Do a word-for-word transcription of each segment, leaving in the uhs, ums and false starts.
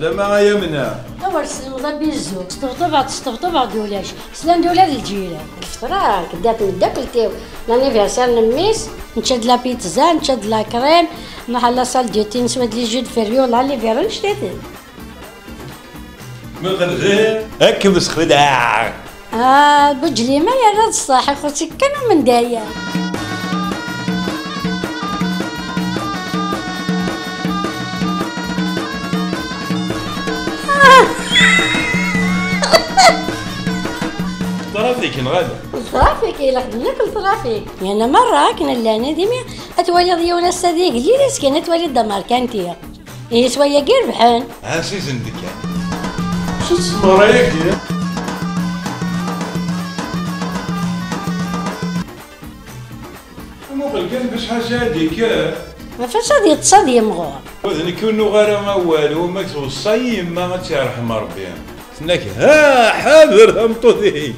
Lama ay amna. Awer teslemḍ a bizzu. Sṭebṭbeɣ-d, sṭebṭbeɣ-d ulac. Slan-d ula d lǧiran. Deg tefrart, ddat tmeddakelt-iw, l'anniversaire n mmi-s, nečča-d la pizza, nečča-d la crème, nruḥ à la salle de thé, neswa-d les jus de ferriola, les verres, annect-iten. Mxelbe. Ad kem-sxelɛeɣ. Ah, Buǧlima yerra-d ṣṣeḥ, ixuṣ-ik kan umendayer. Trafik, neɣ ala? Trafik, ila xedmen akk trafik. Yerna merra akken llan, ad imi ad twaliḍ yiwen ass-a d igellil, asken ad twaliḍ d amerkanti. Ihi s wayagi rebḥen. Ha, sizen-d kan. Acu tsemmeṛ ayagi? Muqel kan bac ḥaca ad ikker. Ɣef acu ad yeṭṭes ad yemɣur? Ur d nekk ur nuɣ ara awal, uma tweṣṣa-yi yemma ad tt-yerḥem Ṛebbi. Tenna-k, ha, ḥader tameṭṭut-ik.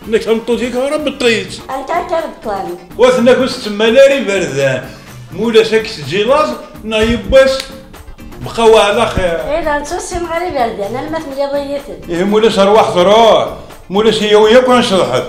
Tenna-k tameṭṭut-ik ara beṭṭitt. Anta akka ara beṭṭlen? Wa tenna-k ur s-ttemmal ara iberdan. Mulac ad k-teǧǧi laẓ, neɣ yiwwas, bqaw ɛla xir. Eh, la nettussineɣ ara iberdan, alma temliḍ-iyi-ten. Ihi mulac rwaḥ truḥ, mulac iyaw yakk ad ncḍeḥet.